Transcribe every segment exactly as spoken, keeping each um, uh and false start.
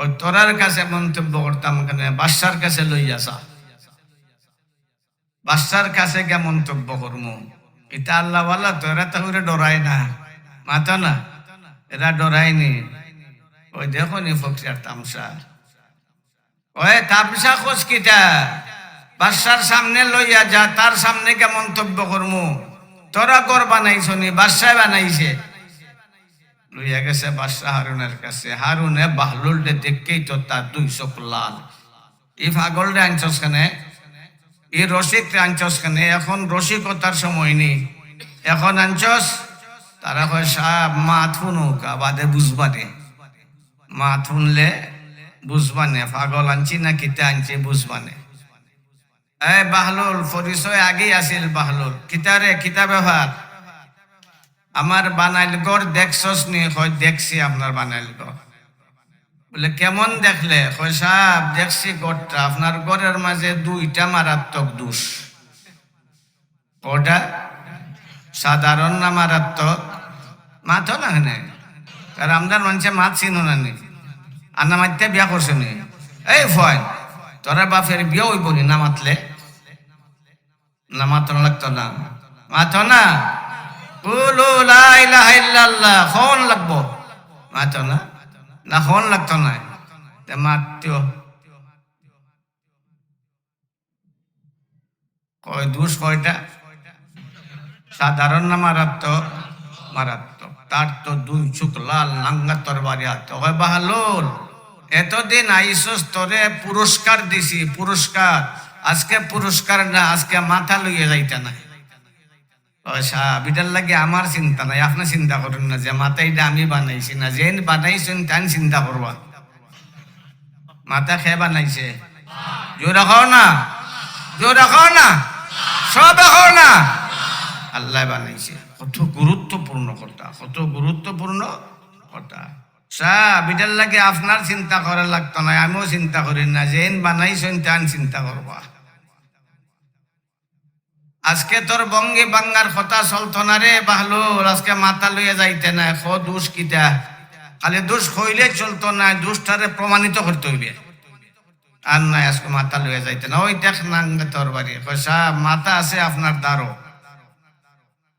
ওই তোরার কাছে মন্তব্য করতাম কেনে, বাদশার কাছে লইয়া যা, বাদশার কাছে গিয়া মন্তব্য করমু। ইতা আল্লাহওয়ালা তো, এরা তো ওরে ডরায় না, মাতো না, এরা ডরায়নি। ওই দেখো নি ফকির আর তামশা। ওই তামশা খোঁজ কিতা? বাদশার সামনে লইয়া যা, তার সামনে গিয়া মন্তব্য করমু। তোরা ঘর বানাইছো নি, বাদশায় বানাইছে। লইয়া গেছে বাদশা হারুনের কাছে। হারুনে বাহলুলরে দেখেই তো তার দুই চোখ লাল। "ই পাগলরে আনছস কেনে? ই রসিকরে আনছস কেনে? এখন রসিকতার সময় নি, এখন আনছস?" তারা কয়, "সাব, মাত হুনউক্কা, বাদে বুঝবানে। মাত হুনলে বুঝবানে, পাগল আনছি না কিতা আনছি বুঝবানে।" "এ বাহলুল, পরিচয় আগেই আছিল বাহলুল। কিতা রে, কিতা ব্যাপার? আমার বানাইল ঘর দেখছস নি?" কয়, "দেখছি আপনার বানাইল ঘর।" বলে, "কেমন দেখলে?" কয়, "সাব, দেখছি ঘরটা, আপনার ঘরের মাঝে দুইটা মারাত্মক দোষ।" "ওটা সাধারণ না মারাত্মক?" মাতো না কেনে? আর আমরার মানষে মাত চিনো না নি? আর না মাততে বিয়া করছো নি? এই ফয়েন, তোরা বাপের বিয়া অইবো নি না মাতলে? না মাতন লাগতো না? মাতো না? কুলু লা ইলাহা ইল্লাল্লাহ, কওন লাগবো? মাতো না? না, কওন লাগতো না? তে মাতিও। কয়, "দোষ কয়টা? সাধারণ না মারাত্মক?" "মারাত্মক।" "তার তো দুই চোখ লাল, নাঙ্গা তরবারি হাতে।" কয়, "বাহলুল, এতদিন আইসস, তোরে পুরস্কার দিছি, পুরস্কার। আজকে পুরস্কার না, আজকে মাথা লইয়া যাইতা না।" "ও সাব, ইটার লাগি আমার চিন্তা নাই, আপনে চিন্তা করইন না, যে মাথা ইটা আমি বানাইছি না, যেইন বানাইছইন তাইন চিন্তা করবা।" মাথা কে বানাইছে? জোরে কও না, জোরে কও না, সবে কও না। আল্লায় বানাইছে। কত গুরুত্বপূর্ণ কথা, কত গুরুত্বপূর্ণ কথা। সাব, ইটার লাগি আপনার চিন্তা করা লাগতো না, আমিও চিন্তা করি না, যেইন বানাইছইন তাইন চিন্তা করবা। আজকে তোর ভঙ্গি ভাঙ্গার কথা চলতো না রে বাহলুল, আজকে মাথা লইয়া যাইতে না, ক দোষ কিতা? খালি দোষ কইলে চলতো না, দোষটারে প্রমাণিত করতে অইবে। আর নাই, আজকে মাথা লইয়া যাইতে না। ওই দেখ নাঙ্গা তরবারি, কয়, "সাব, মাথা আছে আপনার দারো,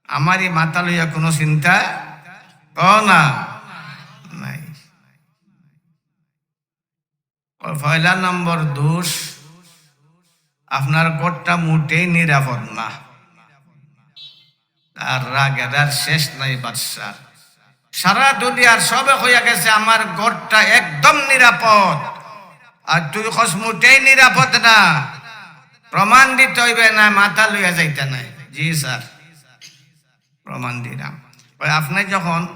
আমারই মাথা লইয়া কোনো চিন্তা কও না নাই।" পয়লা নম্বর দোষ, আপনার ঘরটা মোটেই নিরাপদ না। তার রাগ এর আর শেষ নাই বাদশার। সারা দুনিয়ার সবে কইয়া গেছে, "আমার ঘরটা একদম নিরাপদ, আর তুই কস মোটেই নিরাপদ না।" প্রমাণ দিতে অইবে না, মাথা লইয়া যাইতে নাই। জি স্যার, প্রমাণ দিলাম। ওই আপনি যখন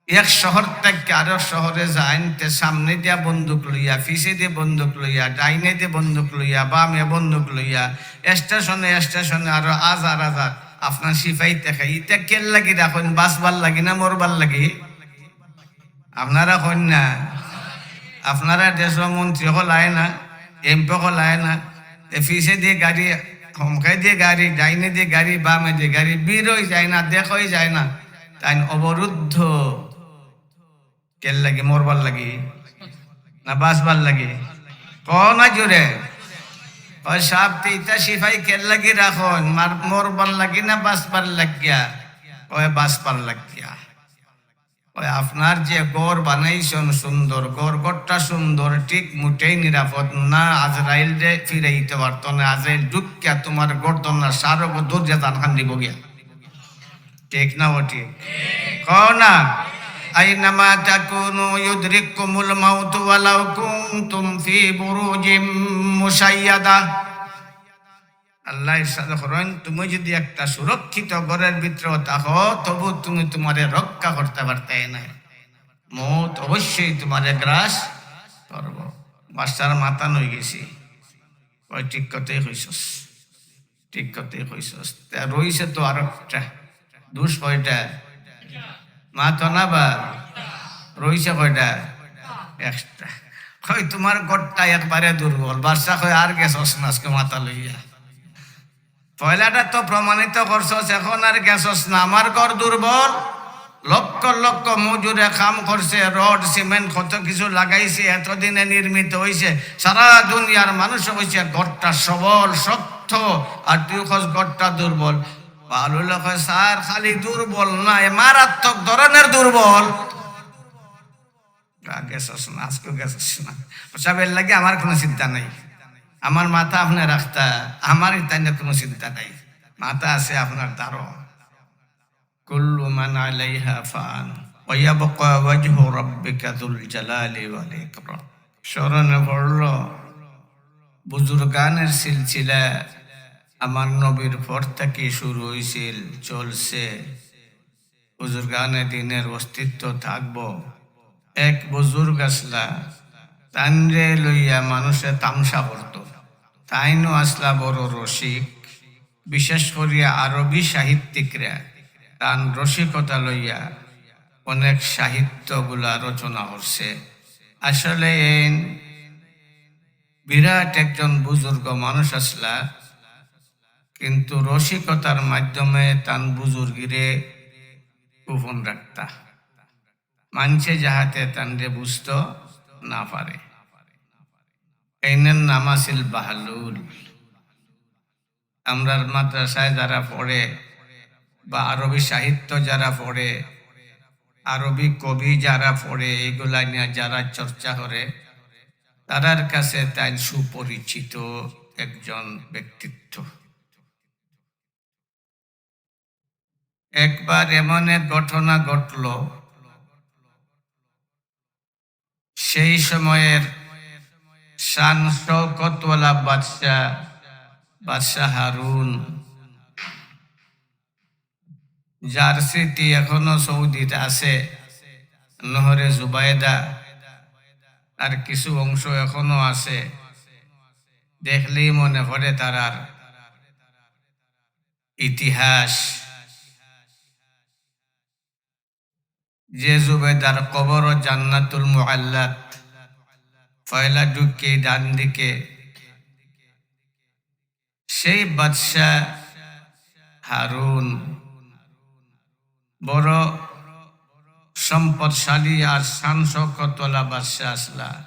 এক শহর থাকি আরক শহরে যাইন, তে সামনে দিয়া বন্দুক লইয়া, পিছে দিয়া বন্দুক লইয়া, ডাইনে দিয়া বন্দুক লইয়া, বামে বন্দুক লইয়া, স্টেশনে স্টেশনে আরো হাজার হাজার আপনার সিপাই থাকে। ইতা কের লাগি রাখইন? বাঁচবার লাগি না মরবার লাগি? আপনারা কইন না? আপনারা দেশর মন্ত্রী অকল আয় না, এমপি অকল আয় না, তে পিছে দিয়া গাড়ি, হমকে দিয়া গাড়ি, ডাইনে দিয়া গাড়ি, বামে দিয়া গাড়ি, ভিড় অই যায় না, দেখা অই যায় না, তাইন অবরুদ্ধ। কের লাগি? মরবার লাগি না বাঁচবার লাগি? কও না জোরে। কয়, "সাব, তে ইতা সিপাই কের লাগি রাখইন? মার-, মরবার লাগি না বাঁচবার লাগিয়া?" কয়, "বাঁচবার লাগিয়া।" কয়, "আপনার যে ঘর বানাইছইন সুন্দর, ঘর, ঘরটা সুন্দর, ঠিক মোটেই নিরাপদ না। আজরাইলরে ফিরাইতে পারতো না। আজরাইল ঢুকিয়া তুমার ঘর দরজা সারগো দরজা জানখান দিব গিয়া।" ঠিক না ও ঠিক? কও না। "আইনামা তাকুনু ইউদরিককুমুল মাউতু ওয়ালাউ কুনতুম ফি বুরুজিম মুশাইয়াদা।" আল্লায় ইরশাদ করইন, "তুমি যদি একটা সুরক্ষিত ঘরর ভিতরে থাকো, তবু তুমি তুমারে রক্ষা করতে পারতায় না। মউত অবশ্যই তুমারে গ্রাস করবো।" বাদশার মাথা নই গেছে। কয়, "ঠিক কথাই কইছস।" ঠিক কথাই কইছস। তে রইছে তো আরোকটা। দোষ কয়টা? মাতো না বা? রইছে কয়টা? একটা। কয়, "তুমার ঘরটা একবারে দুর্বল।" বাদশা কয়, "আর গেছস না আজকে মাথা লইয়া। পয়লাটা তো প্রমাণিত করছস, এখন আর গেছস না। আমার ঘর দুর্বল, লক্ষ লক্ষ মজুরে কাম করছে, রড, সিমেন্ট, কত কিছু লাগাইছে, এতদিনে নির্মিত হইছে। সারা দুনিয়ার মানুষ কইছে, "ঘরটা সবল, শক্ত, আর তুই কস ঘরটা দুর্বল।" বাহলুলে কয়, "স্যার, খালি দুর্বল নায়, মারাত্মক ধরনের দুর্বল।" গেছস না, আজকেও গেছস না। সাব, এর লাগি আমার কোনো চিন্তা নাই। আমার মাথা আপনে রাখতা, আমার ইতা নিয়া কোনো চিন্তা নাই। মাথা আছে আপনার দারো। কুল্লু মান আলাইহা ফান, ওয়া ইয়াবকা ওয়াজহু রাব্বিকা যুল জালালি ওয়াল ইকরাম। স্মরণে পড়ল, বুজুর্গানের সিলসিলা আমার নবীর পর থাকি শুরু হইছিল, চলছে। বুজুর্গানে দিনের অস্তিত্ব থাকবো। এক বুজুর্গ আসলা, তানরে লইয়া মানুষে তামশা করত। তাইনও আসলা বড় রসিক, বিশেষ করিয়া আরবি সাহিত্যিকরা তান রসিকতা লইয়া অনেক সাহিত্যগুলা রচনা করছে। আসলে এইন বিরাট একজন বুজুর্গ মানুষ আসলা, কিন্তু রসিকতার মাধ্যমে তান বুজুর্গিরে গোপন রাখতা, মানষে যাহাতে তানরে বুঝতো না পারে। এইনের নাম আছিল বাহলুল। আমরার মাদ্রাসায় যারা পড়ে বা আরবি সাহিত্য যারা পড়ে, আরবি কবি যারা পড়ে, এইগুলা নিয়া যারা চর্চা করে, তারার কাছে তাইন সুপরিচিত একজন ব্যক্তিত্ব। একবার এমন এক ঘটনা ঘটল, সেই সময়ের শান শওকতওয়ালা বাদশা, বাদশা হারুন, যার স্মৃতি এখনো সৌদিতে আছে, নহরে জুবাইদা, তার কিছু অংশ এখনো আছে, দেখলেই মনে পড়ে তারার ইতিহাস। যে জুবাইদার কবর জান্নাতুল মুআল্লাত, পয়লা ঢুকে ডান দিকে, সেই বাদশা হারুন বড় সম্পদশালী আর শান শওকতওয়ালা বাদশা আসলা।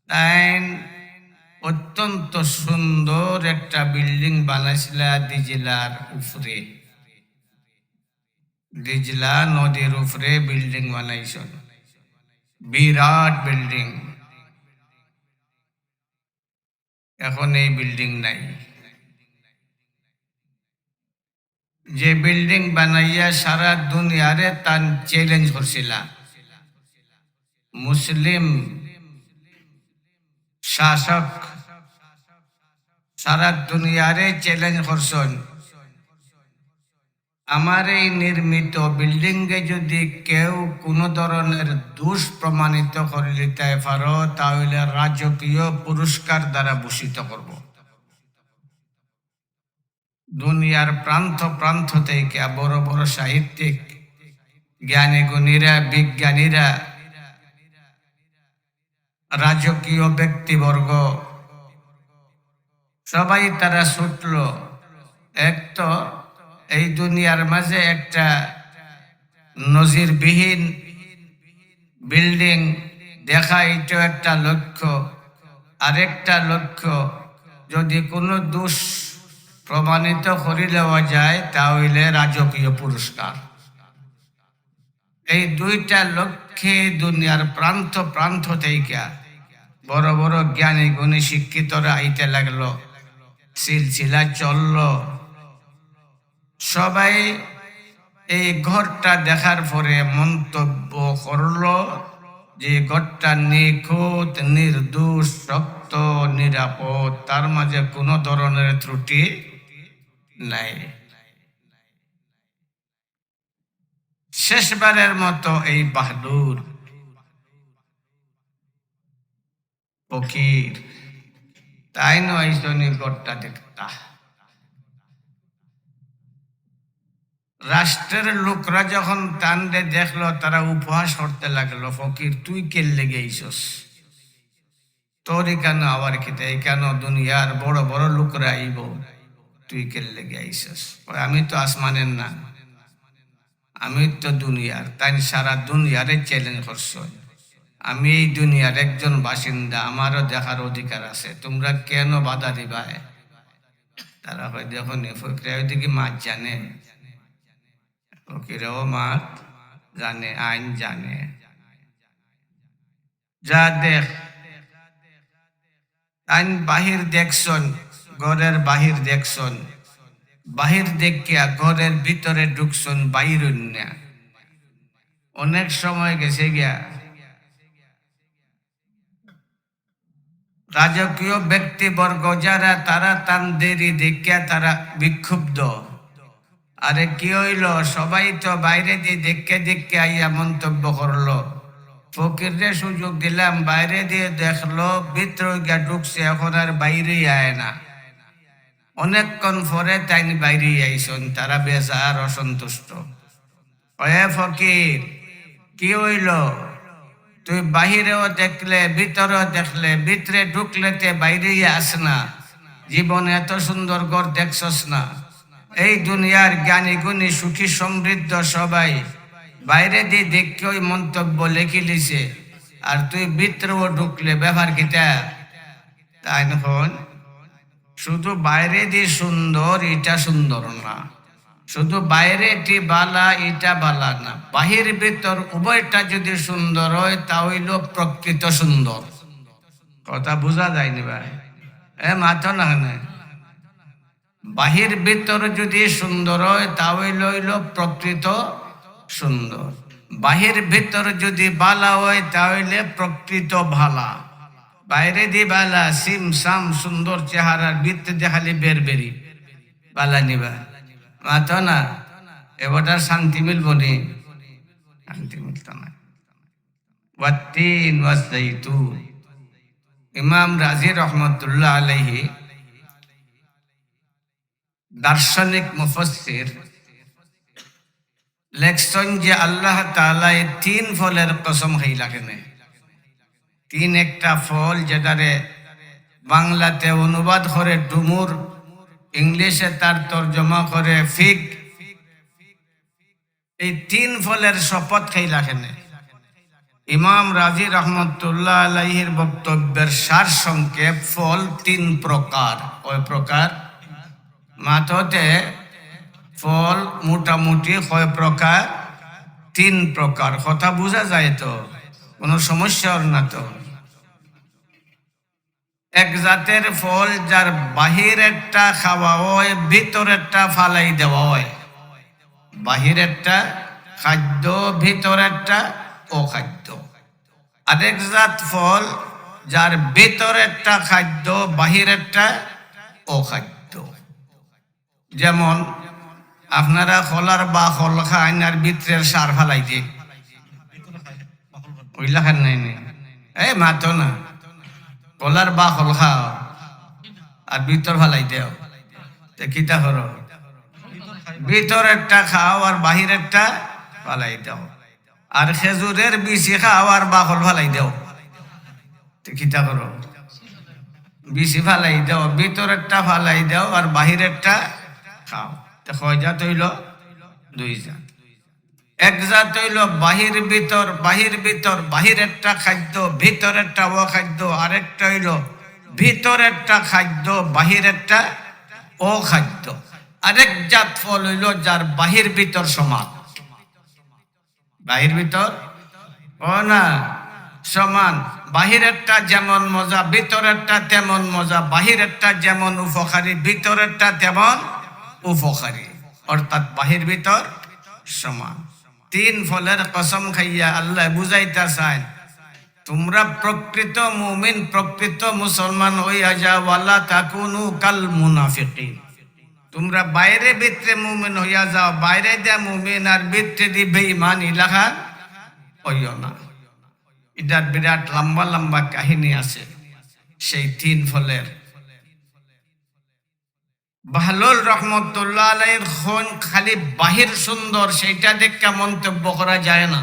তাইন অত্যন্ত সুন্দর একটা বিল্ডিং বানাইছিলা দিজলার উপরে। দিজলা নদীর উপরে বিল্ডিং বানাইছন, বিরাট বিল্ডিং। এখন এই বিল্ডিং নাই। যে বিল্ডিং বানাইয়া সারা দুনিয়ারে তান চ্যালেঞ্জ করছিলা, মুসলিম শাসক সারা দুনিয়ারে চ্যালেঞ্জ করছন, আমার এই নির্মিত বিল্ডিংয়ে যদি কেউ কোনো ধরনের দোষ প্রমাণিত করিলিতায় পারো, তাহলে রাজকীয় পুরস্কার দ্বারা ভূষিত করব। দুনিয়ার প্রান্ত প্রান্ত থেকে বড় বড় সাহিত্যিক, জ্ঞানী গুণীরা, বিজ্ঞানীরা, রাজকীয় ব্যক্তিবর্গ, সবাই তারা ছুটল। এক তো এই দুনিয়ার মাঝে একটা নজিরবিহীন বিল্ডিং দেখা, এটা একটা লক্ষ্য। আরেকটা লক্ষ্য, যদি কোনো দোষ প্রমাণিত করি দেওয়া যায়, তা হইলে রাজকীয় পুরস্কার। এই দুইটা লক্ষ্যে দুনিয়ার প্রান্ত প্রান্ত থেকে বড় বড় জ্ঞানী গুণী শিক্ষিতরা আইতে লাগলো। সিলসিলা চলল। সবাই এই ঘরটা দেখার পরে মন্তব্য করলো যে ঘরটা নিখুঁত, নির্দোষ, শক্ত, নিরাপদ, তার মাঝে কোনো ধরনের ত্রুটি নাই। শেষবারের মতো এই বাহাদুর ফকির তাইন আইছনি ঘরটা দেখতা। রাষ্ট্রের লোকরা যখন তানরে দেখলো, তারা উপহাস করতে লাগলো, "ফকির, তুই কেল্লেগি আইছস? তোর ইকানো আবার কিতা? ইকানো দুনিয়ার বড় বড় লোকরা আইবো, তুই কেল্লেগি আইছস?" কয়, "আমি তো আসমানের না, আমি তো দুনিয়ার, তাইন সারা দুনিয়ারে চ্যালেঞ্জ করছইন। আমি এই দুনিয়ার একজন বাসিন্দা, আমারও দেখার অধিকার আছে, তুমরা কেন বাধা দিবায়? তারা কয়, দেখো নি, ফকিরে ওইদিকে মাত জানে, ফকিরেও মাত জানে, আইন জানে। যা দেখ, তাইন বাহির দেখছইন, ঘরের বাহির দেখছইন, বাহির দেখিয়া ঘরের ভিতরে ঢুকছইন, বাইর অইন না। অনেক সময় গেছে গিয়া, রাজকীয় ব্যক্তিবর্গ যারা, তারা তান দেরি দেখিয়া তারা বিক্ষুব্ধ। আরে কি অইলো? সবাই তো বাইরেদি দেখতে দেখতে আইয়া মন্তব্য করলো। ফকিররে সুযোগ দিলাম, বাইরেদি দেখলো, ভিতরে গিয়া ঢুকছে, এখন আর বাইরে আয় না। অনেকক্ষণ পরে তাইন বাইরে আইছইন, তারা বেজার, অসন্তুষ্ট। ওয়ে ফকির, কি অইলো? তুই বাহিরেও দেখলে, ভিতরেও দেখলে, ভিতরে ঢুকলে তে বাইরে আস না। জীবনে এত সুন্দর ঘর দেখছস না। এই দুনিয়ার জ্ঞানী গুণী সুখী সমৃদ্ধ সবাই বাইরেদি দেখিয়াউ মন্তব্য লেখিলিছে, আর তুই ভিতরেও ঢুকলে, ব্যাপার কিতা? তাইন কইন, শুধু বাইরেদি সুন্দর, ইটা সুন্দর না। শুধু বাইরেদি বালা, ইটা বালা না। বাহির ভিতর উভয়টা যদি সুন্দর অয়, তা অইলো প্রকৃত সুন্দর। কথা বুঝা যায়নি ভাই? এ, মাতো না কেনে? বাহির ভিতর যদি সুন্দর অয়, তা অইলো, অইলো প্রকৃত সুন্দর। বাহির ভিতর যদি বালা অয়, তা অইলে প্রকৃত বালা। বাইরেদি বালা, সিম সাম, সুন্দর চেহারার, ভিতরেদি খালি বেরবেরি, বালা নি বা? মাতো না, এবারটার শান্তি মিলবো নি? শান্তি মিলতো না। ওয়াত্তিন ওয়াজ্জাইতুন। ইমাম রাজি রহমতুল্লাহ আলাইহি, দার্শনিক মুফাসসির, লেখছইন যে আল্লাহ তাআলায় তিন ফলের কসম খাইলা কেনে। তিন একটা ফল, যেটারে বাংলাতে অনুবাদ করে ডুমুর, ইংলিশে তার তর্জমা করে ফিগ। এই তিন ফলের শপথ খাইলা কেনে? ইমাম রাজি রহমতুল্লাহ আলাইহির বক্তব্যের সার সংক্ষেপ, ফল তিন প্রকার। কয় প্রকার? মাততে ফল মোটামুটি কয় প্রকার? তিন প্রকার। কথা বুঝা যায় তো? কোনো সমস্যা অর না তো? এক জাতের ফল যার বাহিরেরটা খাওয়া অয়, ভিতরেরটা ফালাই দেওয়া অয়। বাহিরেরটা খাদ্য, ভিতরেরটা অখাদ্য। আরেক জাত ফল যার ভিতরেরটা খাদ্য, বাহিরেরটা অখাদ্য। যেমন আপনারা কলার বাকল খাইন আর ভিতরের সার ফালাই দেইন, অইলা খান নাই নি? এ মাতো না, কলার বাকল খাও আর ভিতর ফালাই দেও, তে কিতা করো? ভিতরেরটা খাও আর বাহিরেরটা ফালাই দেও। আর খেজুরের বিচি খাও আর বাকল ফালাই দেও, তে কিতা করো? বিচি ফালাই দেও, ভিতরেরটা ফালাই দেও আর বাহিরেরটা খাও। তে কয় জাত অইলো? দুই জাত। এক জাত অইলো বাহির ভিতর, বাহির ভিতর, বাহিরেরটা খাদ্য, ভিতরেরটা অখাদ্য। আরেকটা অইলো ভিতরেরটা খাদ্য, বাহিরেরটা অখাদ্য। আরেক জাত ফল অইলো যার বাহির ভিতর সমান। বাহির ভিতর, ও না, সমান। বাহিরেরটা যেমন মজা, ভিতরেরটা তেমন মজা। বাহিরেরটা যেমন উপকারী, ভিতরেরটা তেমন উপকারী। অর্থাৎ বাহির ভিতর সমান। তিন ফলের কসম খাইয়া আল্লায় বুঝাইতা চাইন, তুমরা প্রকৃত মুমিন, প্রকৃত মুসলমান অইয়া যাও, ওয়ালা তাকুনু কাল মুনাফিকিন। তুমরা বাইরে ভিতরে মুমিন অইয়া যাও, বাইরেদি মুমিন আর ভিতরেদি বেঈমান ইলাখান অইও না। ইটার বিরাট লম্বা লম্বা কাহিনী আছে সেই তিন ফলের। বাহলুল রহমতুল্লাহ আলাইহির কইন খালি বাহির সুন্দর, সেইটা দেখিয়া মন্তব্য করা যায় না।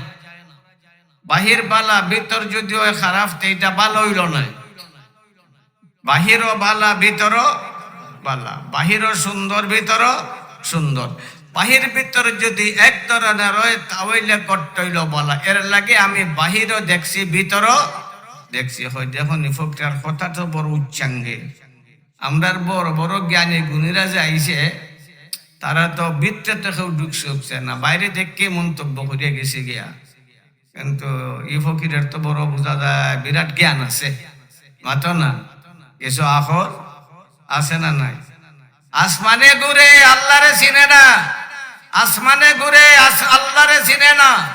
বাহির বালা, ভিতর যদি অয় খারাপ, তে ইটা বালা অইলো নায়। বাহিরও বালা, ভিতরও বালা, বাহিরও সুন্দর, ভিতরও সুন্দর। বাহির ভিতর যদি এক ধরনের অয়, তা অইলে ঘরটা অইলো বালা। এর লাগি আমি বাহিরও দেখছি, ভিতরও দেখছি। অয় দেখো নি, ফকিরর কথা তো বড় উচ্চাঙ্গে। আমরার বড় বড় জ্ঞানী গুণীরা যে আইছে, তারা তো ভিতরে তো কেউ ঢুকছে উঠছে না, বাইরে দেখে মন্তব্য করিয়া গেছে গিয়া। কিন্তু ই ফকিরর তো বড় বুঝা যায়, বিরাট জ্ঞান আছে। মাতো না, কিছু আকল আছে না নাই? আসমানে ঘুরে, আল্লারে চিনে না। আসমানে ঘুরে, আস-, আল্লারে চিনে না।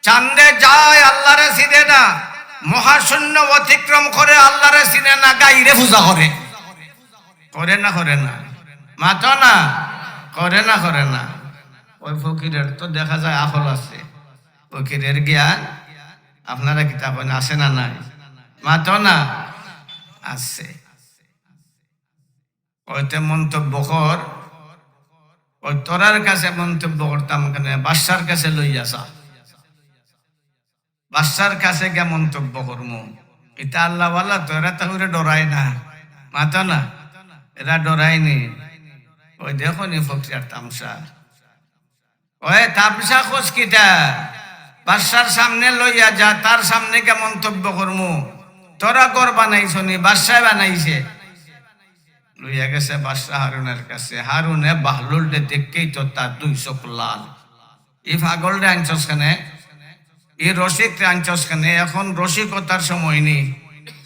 চান্দে যায়, আল্লারে চিনে না। মহাশূন্য অতিক্রম করে, আল্লারে চিনে না, গাইরে পূজা করে। করে না, করে না? মাতো না, করে না, করে না? ওই ফকিরর তো দেখা যায় আকল আছে। ফকিরর জ্ঞান আপনারা কিতা কইন, আছে না নাই? মাতো না, আছে। অইতে মন্তব্য কর, অই তোরার কাছে মন্তব্য করতাম কেনে, বাদশার কাছে লইয়া যা। বাদশার কাছে গিয়া মন্তব্য করমু। ইতা আল্লাহওয়ালা তো, এরা তো ওরে ডরায় না। মাতো না, এরা ডরায় নি। অই দেখো নি ফকিরর তামশা। অই তামশা কস কিতা? বাদশার সামনে লইয়া যা, তার সামনে গিয়া মন্তব্য করমু। তোরা ঘর বানাইছ নি, বাদশায় বানাইছে। লইয়া গেছে বাদশা হারুনর কাছে। হারুনে বাহলুলরে দেখেই তো তার দুই চোখ লাল। ই পাগলরে আনছস কেনে? ই রসিকরে আনছস কেনে? এখন রসিকতার সময় নি,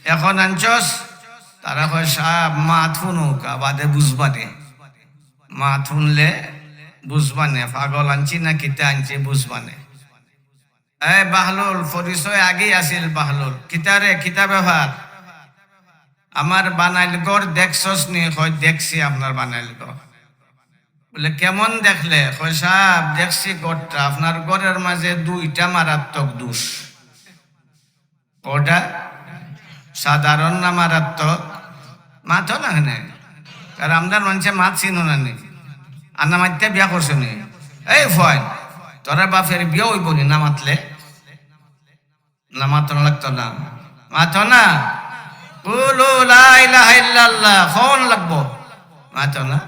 এখন আনছস? তারা কয়, "সাব, মাত হুনউক্কা, বাদে বুঝবানে। মাত হুনলে বুঝবানে, পাগল আনছি না কিতা আনছি বুঝবানে।" এ বাহলুল, পরিচয় আগেই আছিল বাহলুল। কিতা রে, কিতা ব্যাপার? আমার বানাইল ঘর দেখছস নি? কয়, "দেখছি আপনার বানাইল ঘর।" বলে, "কেমন দেখলে?" কয়, "সাব, দেখছি ঘরটা, আপনার ঘরর মাঝে দুইটা মারাত্মক দোষ।" কয়টা? সাধারণ না মারাত্মক? মাতো না কেনে? আর আমরার মানষে মাত চিনো না নি? আর না মাততে বিয়া করছো নি? এই ফয়েন, তোরা বাপের বিয়া অইবো নি না মাতলে? না মাতন লাগতো না? মাতো না? কুলু লা ইলাহা ইল্লাল্লাহ, কওন লাগবো? মাতো না?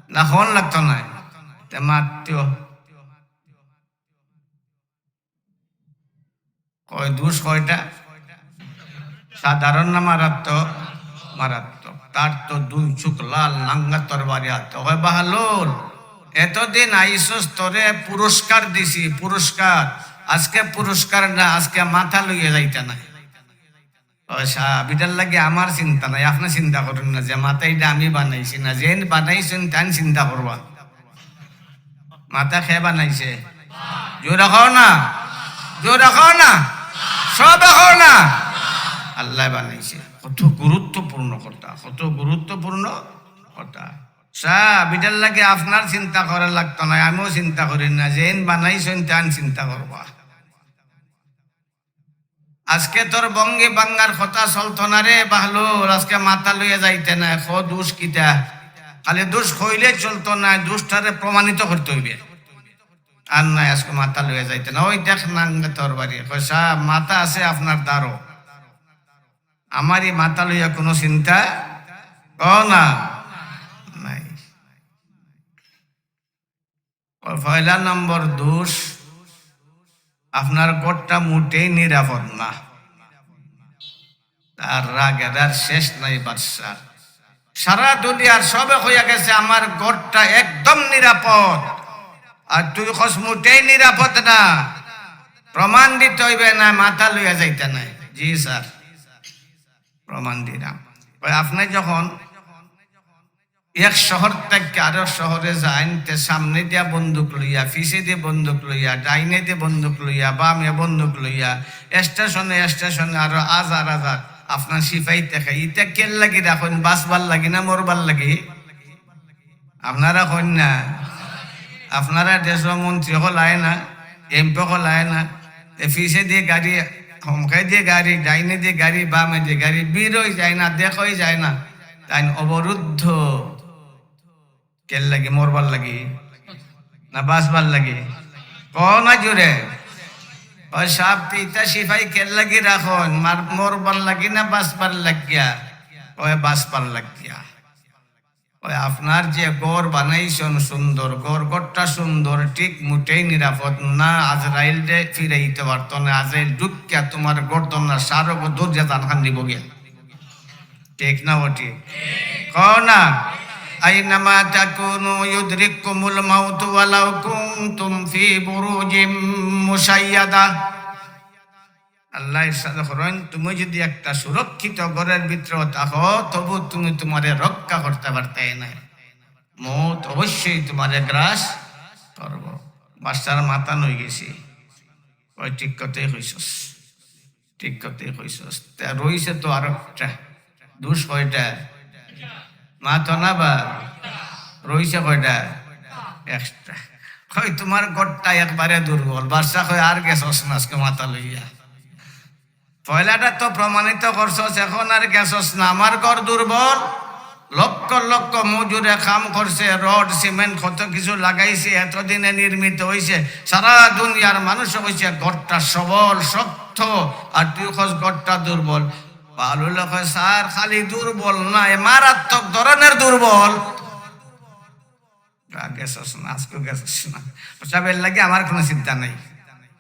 না কওন লাগতো না? তে মাতিও। কয় দোষ কয়টা? সাধারণ না মারাত্মক? মারাত্মক। তার তো দুই চোখ লাল, নাঙ্গা তরবারি আতো। কয়, "বাহলুল, এতদিন আইসস, তোরে পুরস্কার দিছি, পুরস্কার। আজকে পুরস্কার না, আজকে মাথা লইয়া যাইতা না।" কয়, "সাব, ইটার লাগি আমার চিন্তা নাই, আপনে চিন্তা করইন না, যে মাথা ইটা আমি বানাইছি না, যেইন বানাইছইন তাইন চিন্তা করবা।" মাথা কে বানাইছে? জোরে কও না, জোরে কও না, সবে কও না। আল্লায় বানাইছে। কত গুরুত্বপূর্ণ কথা, কত গুরুত্বপূর্ণ কথা। সাব, ইটার লাগি আপনার চিন্তা করা লাগতো না, আমিও চিন্তা করি না, যেইন বানাইছইন তাইন চিন্তা করবা। আজকে তোর ভঙ্গি ভাঙ্গার কথা চলতো না রে বাহলুল, আজকে মাথা লইয়া যাইতে না, ক দোষ কিতা? খালি দোষ কইলে চলতো না, দোষটারে প্রমাণিত করতে অইবে। আর নাই, আজকে মাথা লইয়া যাইতে না। ওই দেখ নাঙ্গা তরবারি, কয়, "সাব, মাথা আছে আপনার দ্বারো, আমারই মাথা লইয়া কোনো চিন্তা কও না নাই।" পয়লা নম্বর দোষ, আপনার ঘরটা মোটেই নিরাপদ না। তার রাগ এটার শেষ নাই বাদশার। সারা দুনিয়ার সবে কইয়া গেছে, "আমার ঘরটা একদম নিরাপদ।" আর তুই কস, "মোটেই নিরাপদ না।" প্রমাণ দিতে অইবে না, মাথা লইয়া যাইতে নাই। জি স্যার, প্রমাণ দিলাম। ওই আপনি যখন এক শহর থাকি আরক শহরে যাইন, তে সামনে দিয়া বন্দুক লইয়া, পিছে দিয়া বন্দুক লইয়া, ডাইনে দিয়া বন্দুক লইয়া, বামে বন্দুক লইয়া, স্টেশনে স্টেশনে আরো হাজার হাজার আপনার সিপাই থাকে। ইতা কের লাগি রাখইন? বাঁচবার লাগি না মরবার লাগি? আপনারা কইন না? আপনারা দেশর মন্ত্রী অকল আয় না, এমপি অকল আয় না, তে পিছে দিয়া গাড়ি, হমকাই দিয়া গাড়ি, ডাইনে দিয়া গাড়ি, বামে দিয়া গাড়ি, ভিড় অই যায় না, দেখা অই যায় না, তাইন অবরুদ্ধ। কের লাগি? মরবার লাগি না বাঁচবার লাগি? কও না জোরে। ওই সাব, তে ইতা সিপাই কের লাগি রাখইন? মার-, মরবার লাগি না বাঁচবার লাগিয়া? কয়, "বাঁচবার লাগিয়া।" ওই আপনার যে ঘর বানাইছইন সুন্দর, ঘর, ঘরটা সুন্দর, ঠিক মুটেই নিরাপদ না। আজরাইলরে ফিরাইতে পারতো না। আজরাইল ঢুকিয়া তুমার গর্দনর সারগু ধরিয়া জানখান নিবো গিয়া। ঠিক না বেঠিক? কও না? আইনামা তাকুনু ইউদরিককুমুল মাউতু ওয়ালাউ কুনতুম ফি বুরুজিম মুশাইয়াদা। আল্লায় ইরশাদ করইন, তুমি যুদি একটা সুরক্ষিত ঘরর ভিতরেও থাকো, তবু তুমি তুমারে রক্ষা করতে পারতায় নায়। মউত অবশ্যই তুমারে গ্রাস করবো। বাদশার মাথা নই গেছে। ওই ঠিক কথাই কইছস, ঠিক কথাই কইছস। তে রইছে তো আরোকটা। দোষ কয়টা? মাতো না বা? রইছে কয়টা? একটা। কই, তুমার ঘরটা একবারে দুর্বল। বাদশা কয়, আর গেছস না আজকে মাথা লইয়া। পয়লাটা তো প্রমাণিত করছস, এখন আর গেছস না। আমার ঘর দুর্বল, লক্ষ লক্ষ মজুরে কাম করছে, রড, সিমেন্ট, কত কিছু লাগাইছে, এতদিনে নির্মিত অইছে। সারা দুনিয়ার মানুষে কইছে, "ঘরটা সবল, শক্ত", আর তুই কস, "ঘরটা দুর্বল।" বালুলে কয়, "স্যার, খালি দুর্বল নায়, মারাত্মক ধরনের দুর্বল।" আ, গেছস না, আজকেও গেছস না। অইছে, এর লাগি আমার কুনু চিন্তা নাই।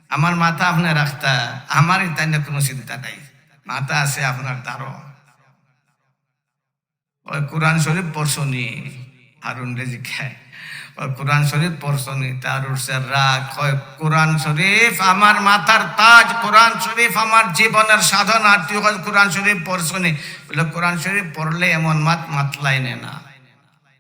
আমার মাথা আপনে রাখতা, আমার ইতা নিয়া কুনু চিন্তা নাই। মাথা আছে আপনার দারো। ওই কোরআন শরীফ পড়ছনি, হারুনরে জিকায়। ওই কোরআন শরীফ পড়ছনি, তার উঠছে রাগ। কয়, "কোরআন শরীফ আমার মাথার তাজ, কোরআন শরীফ আমার জীবনের সাধনা, আর তুই কস কোরআন শরীফ পড়ছনি?" বলে, "কোরআন শরীফ পড়লে এমন মাত মাতলাই নে না।"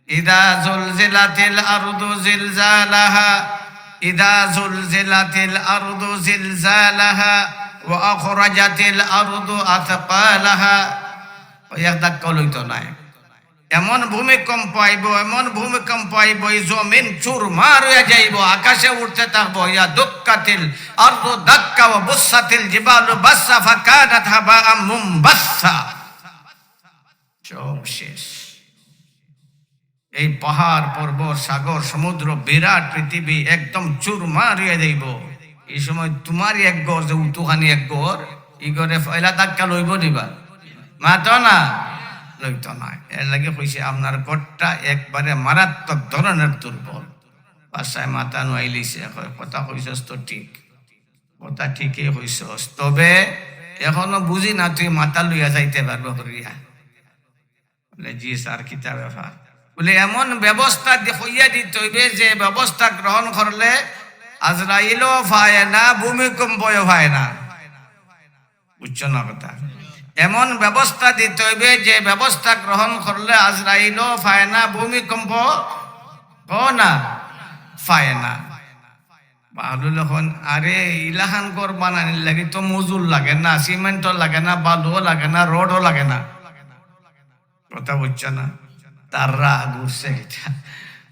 ইদা জুলজিলাতিল আরদু জিলজালাহা, ইদা জুলজিলাতিল আরদু জিলজালাহা, ওয়া আখরাজাতিল আরদু আসকালাহা। ওই এক ধাক্কা লইতো নায়। এমন ভূমিকম্প আইবো, এমন ভূমিকম্প আইবো, এই জমিন চুরমার অইয়া যাইবো, আকাশে উঠতে থাকবো। ইয়া দুক্কাতিল আরদু দাক্কা ওয়া বুসসাতিল জিবালু বাসসা ফাকানাত হাবাআম মুমবাসসা। সব শেষ। এই পাহাড়, পর্বত, সাগর, সমুদ্র, বিরাট পৃথিবী একদম চুরমার অইয়া যাইবো। এই সময় তুমার এক ঘর, যে উতুখানি এক ঘর, ই ঘরে পয়লা ধাক্কা লইবো নি বা? মাতো না, লইতো না। এর লাগি কইছে, আপনার ঘরটা একবারে মারাত্মক ধরনের দুর্বল। বাদশায় মাথা নুয়াইলিছে, কয়, "কথা কইছস তো ঠিক, কথা ঠিকই কইছস, তবে এখনো বুঝি না তুই মাথা লইয়া যাইতে পারবে করিয়া।" বলে, "জি স্যার, কিতা ব্যাপার?" বলে, "এমন ব্যবস্থা দি-, কইয়া দিতে অইবে যে ব্যবস্থা গ্রহণ করলে আজরাইলও পায় না, ভূমিকম্পও পায় না।" বুঝছো না কথা? এমন ব্যবস্থা দিতে অইবে যে ব্যবস্থা গ্রহণ করলে আজরাইলও পায় না, ভূমিকম্প, কও না, পায় না। বাহলুলে কইন, "আরে, ইলাখান ঘর বানানির লাগি তো মজুর লাগে না, সিমেন্টও লাগে না, বালুও লাগে না, রডও লাগে না।" কথা বুঝছো না? তার রাগ উঠছে ইটা।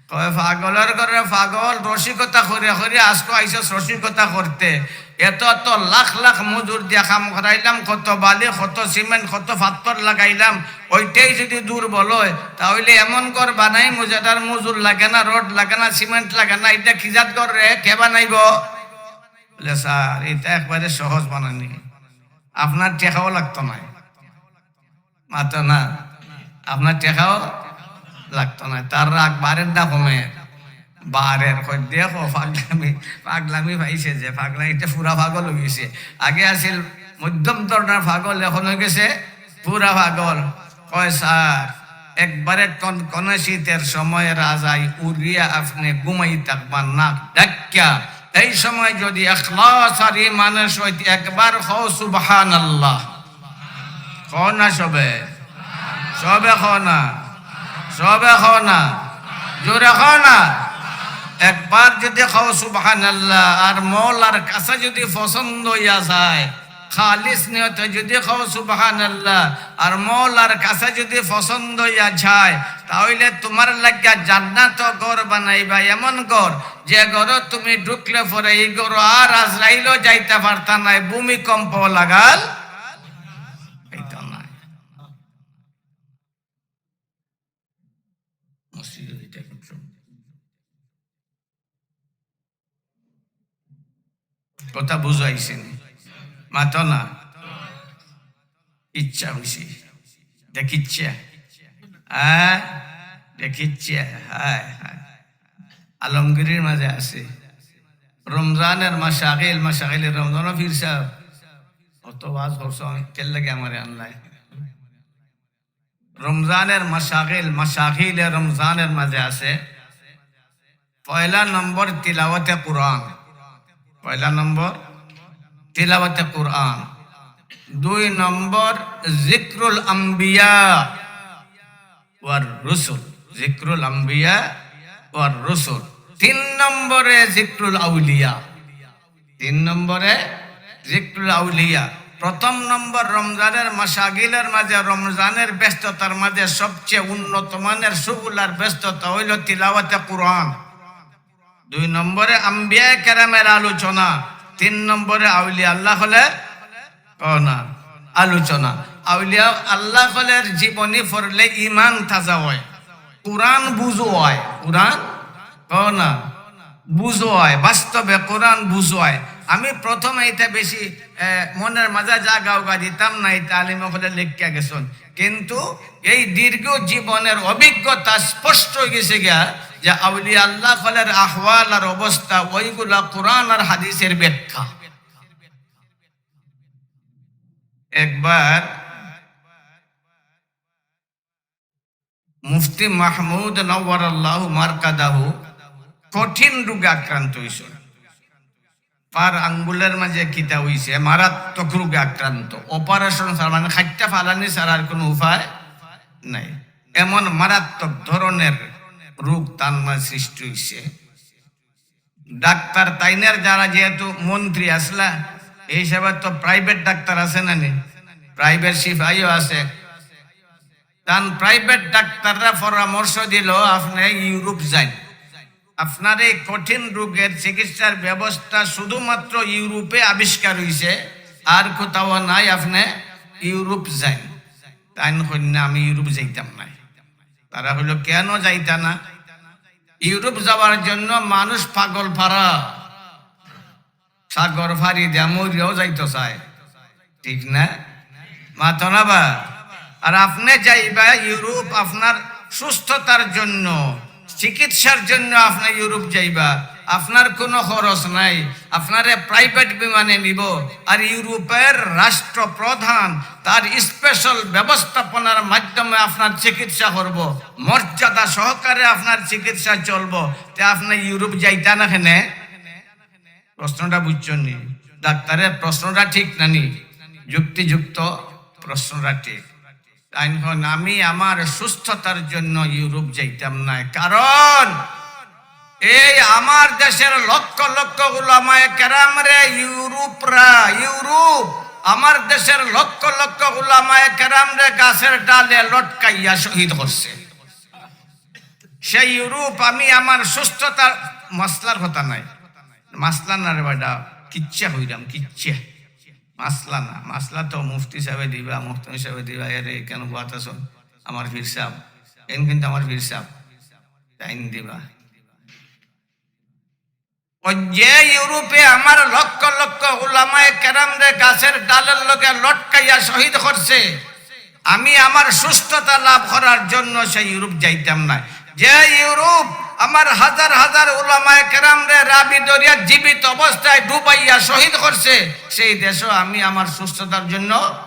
কয়, "পাগলর ঘরে পাগল, রসিকতা করিয়া করিয়া আজকে আইছস রসিকতা করতে। এত এত লাখ লাখ মজুর দিয়া কাম করাইলাম, কত বালি, কত সিমেন্ট, কত পাথর লাগাইলাম, ওইটাই যুদি দুর্বল অয়, তা অইলে এমন ঘর বানাইমু যেটার মজুর লাগে না, রড লাগে না, সিমেন্ট লাগে না, ইটা কি জাত ঘর রে, কে বানাইবো?" বলে, "স্যার, ইটা একবারে সহজ বানানি, আপনার টেকাও লাগতো নায়।" মাতো না, আপনার টেকাও লাগতো নায়। তার রাগ বাড়ের না কমের? বাড়ের। কয়, "দেখো, পাগলামি, পাগলামি পাইছে যে, পাগলামিতে পুরা পাগল অইগেছে। আগে আছিল মধ্যম ধরনের পাগল, এখন অইগেছে পুরা পাগল।" কয়, "স্যার, একবারে কনকনে শীতের সময় রাজায় উড়িয়া আপনে ঘুমাই থাকবা নাক ডাকিয়া। এই সময় যুদি ইখলাস আর ইমানের সহিত একবার কও সুবহানাল্লাহ।" কও না সবে, সবে কও না, সবে কও না, জোরে কও না। একবার যুদি কও সুবহানাল্লাহ, আর মওলার কাছে যুদি পছন্দ অইয়া যায়, খালিস নিয়তে যুদি কও সুবহানাল্লাহ, আর মওলার কাছে যুদি পছন্দ অইয়া যায়, তা অইলে তুমার লাগিয়া জান্নাতো ঘর বানাইবা, এমন ঘর, যে ঘরো তুমি ঢুকলে পরে ই ঘরো আর আজরাইলও যাইতা পারতা নায়, ভূমিকম্প লাগাল পাইতা নায়। মসজিদে যাইতে এখন সব। কথা বুঝাইছে নি? মাতো না। ইচ্ছা অইছে। দেখিচ্ছে। হ্যাঁ? দেখিচ্ছে, হায় হায়। আলমগিরির মাঝে আছে। রমজানের মাশাগিল, মাশাগিলে রমজানও পীর সাব। অত ওয়াজ করছো, আমি কেল্লাগি আমারে আনলায়। রমজানের মাশাগিল, মাশাগিলে রমজানের মাঝে আছে। পয়লা নম্বর তিলাওয়াতে কোরআন। পয়লা নম্বর তিলাওয়াতে কোরআন। দুই নম্বর জিক্রুল আম্বিয়া ওয়ার রুসুল। জিক্রুল আম্বিয়া ওয়ার রুসুল। তিন নম্বরে জিক্রুল আউলিয়া। তিন নম্বরে জিক্রুল আউলিয়া। প্রথম নম্বর রমজানের মাশাগিলের মাঝে, রমজানের ব্যস্ততার মাঝে সবচেয়ে উন্নত মানের সুগুলার ব্যস্ততা অইলো তিলাওয়াতে কোরআন। দুই নম্বরে আম্বিয়ায়ে কেরামের আলোচনা, তিন নম্বরে আউলিয়া আল্লাহ অকলের, কও না, আলোচনা। আউলিয়া আল্লাহ অকলের জীবনী পড়লে ইমান তাজা অয়, কোরআন বুঝো অয়, কোরআন, কও না, বুঝো অয়, বাস্তবে কোরআন বুঝো অয়। আমি প্রথমে ইটা বেশি, এ, মনের মাঝে জাগা উগা দিতাম না, ইটা আলিম অকলে লেখিয়া গেছইন। কিন্তু এই দীর্ঘ জীবনের অভিজ্ঞতা স্পষ্ট অই গেছে গিয়া যে আউলিয়া আল্লাহ অকলের আহওয়াল আর অবস্থা ওইগুলা কোরআন আর হাদিসের ব্যাখ্যা। একবার মুফতি মাহমুদ নওয়ারাল্লাহু মারকাদাহু কঠিন রোগে আক্রান্ত অইছইন। পার আঙ্গুলের মাঝে কিতা অইছে, মারাত্মক রোগে আক্রান্ত। অপারেশন ছাড়া, মানে, খাইট্টা ফালানি ছাড়া আর কোনো উপায় নাই। এমন মারাত্মক ধরনের রোগ তান মাঝে সৃষ্টি অইছে। ডাক্তার তাইনের যারা যেহেতু মন্ত্রী আছলা, এই হিসাবে তো প্রাইভেট ডাক্তার আছে না নি, প্রাইভেট সিপাইও আছে। তান প্রাইভেট ডাক্তাররা পরামর্শ দিল, "আপনে ইউরোপ যাইন, আপনার এই কঠিন রোগের চিকিৎসার ব্যবস্থা শুধুমাত্র ইউরোপে আবিষ্কার অইছে, আর কোথাও নাই, আপনে ইউরোপ যাইন।" তাইন কইন না, "আমি ইউরোপ যাইতাম নায়।" তারা কইল, "কেন যাইতা না?" ইউরোপ যাওয়ার জন্য মানুষ পাগল পারা, সাগর ফাড়ি দিয়া মরিয়াও যাইতো চায়, ঠিক না? মাতো না বা? আর আপনে যাইবা ইউরোপ আপনার সুস্থতার জন্য, চিকিৎসার জন্য আপনে ইউরোপ যাইবা, আপনার কোনো খরচ নাই, আপনারে প্রাইভেট বিমানে নিব। আর ইউরোপের রাষ্ট্রপ্রধান তার স্পেশাল ব্যবস্থাপনার মাধ্যমে আপনার চিকিৎসা করব, মর্যাদা সহকারে আপনার চিকিৎসা চলব। তে আপনে ইউরোপ যাইতা না কেনে? প্রশ্নটা বুঝছইন নি? ডাক্তারের প্রশ্নটা ঠিক না নি? যুক্তিযুক্ত প্রশ্নটা ঠিক। তাইন কইন, "আমি আমার সুস্থতার জন্য ইউরোপ যাইতাম নায়, কারণ এই আমার দেশের লক্ষ লক্ষ উলামায়ে কেরামরে ইউরোপরা, ইউরোপ, আমার দেশের লক্ষ লক্ষ উলামায়ে কেরামরে গাছের ডালে লটকাইয়া শহীদ করছে। সেই ইউরোপ আমি আমার সুস্থতার," মাসলার কথা নাই, মাসলা না রে বেটা, কিচ্ছা কইরাম, কিচ্ছা। মাসলা না, মাসলা তো মুফতি সাহেবে দিবা, মুহতামিম সাহেবে দিবা, এরে কেন বাতাসন আমার পীর সাহেব, এন কিন্তু আমার পীর সাহেব, তাইন দিবা। ওই যে ইউরোপে আমার লক্ষ লক্ষ উলামায়ে কেরামরে গাছের ডালের লগে লটকাইয়া শহীদ করছে, আমি আমার সুস্থতা লাভ করার জন্য সেই ইউরোপ যাইতাম না। যে ইউরোপ আমার হাজার হাজার উলামায়ে কেরামরে রাবি দরিয়া জীবিত অবস্থায় ডুবাইয়া শহীদ করছে, সেই দেশও আমি আমার সুস্থতার জন্য,